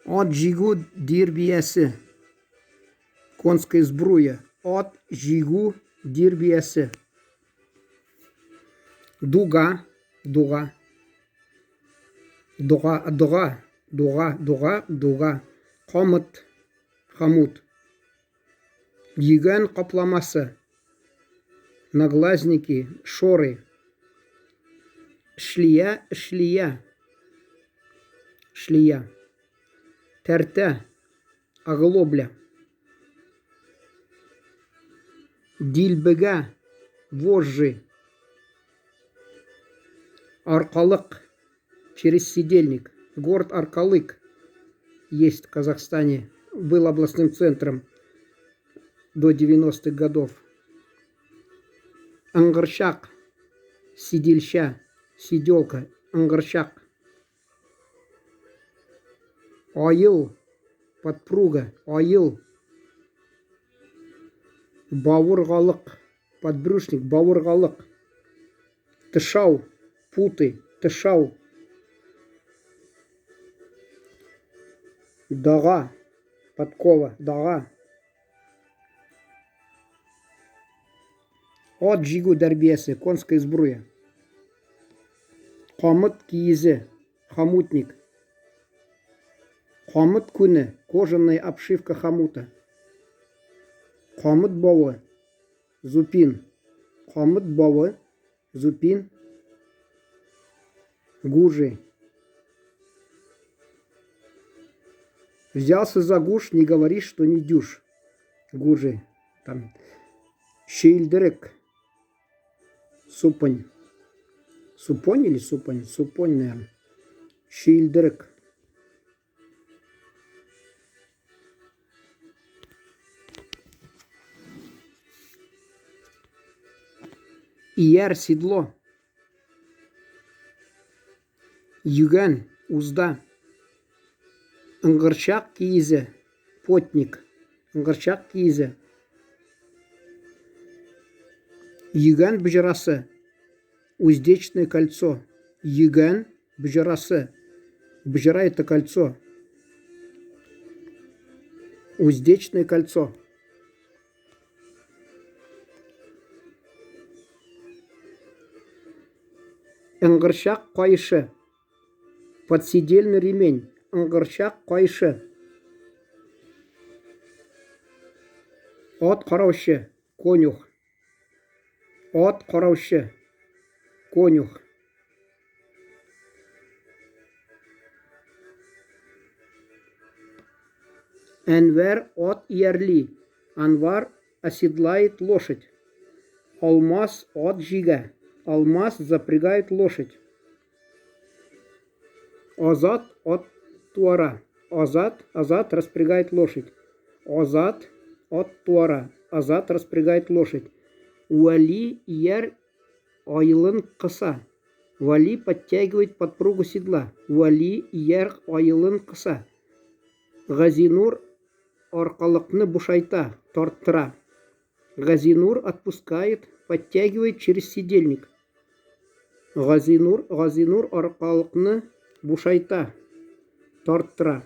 Ат җигү дирбиясе. Конская сбруя. Ат җигү дирбиясе. Дуга, дуга. Дуга, дуга, дуга, дуга, дуга. Камыт, хомут. Йөгән капламасы. Наглазники, шоры. Шлия, шлия. Шлия. Тәртә, оглобля. Дилбегә, вожжи. Аркалык, через сидельник. Город Аркалык есть в Казахстане. Был областным центром до 90-х годов. Ыңгырчак, сидельща, сиделка, ыңгырчак. Аел, подпруга, аел. Бавыргалык, подбрюшник, бавыргалык. Тышау, путы, тышау. Дага, подкова, дага. Ат җигү дәрбиясе, конская сбруя. Камыт киезе, хомутник. Камыт күне, кожаная обшивка хомута. Камыт бавы, зупин. Камыт бавы, зупин. Гужи. Взялся за гуш, не говори, что не дюш. Гужи. Там. Шейлдерек. Супонь. Супонь или супонь? Супонь, наверное. Шейлдерек. Ияр седло. Йөгән, узда. Ыңгырчак киезе, потник. Ыңгырчак киезе. Йөгән боҗрасы, уздечное кольцо. Йөгән боҗрасы. Боҗра это кольцо. Уздечное кольцо. Ыңгырчак каешы. Подседельный ремень. Ыңгырчак каешы. Ат караучы. Конюх. Ат караучы. Конюх. Әнвәр ат иярли. Анвар оседлает лошадь. Алмаз ат җигә. Алмаз запрягает лошадь. Азат ат туара. Азат, Азат распрягает лошадь. Азат ат туара. Азат распрягает лошадь. Вәли ияр аелын кыса. Вали подтягивает подпругу седла. Вали ияр аелын кыса. Газинур аркалыкны бушайта, тарттыра. Газинур отпускает, подтягивает через седельник. Газинур, Газинур аркалыкны бушайта, тарттыра.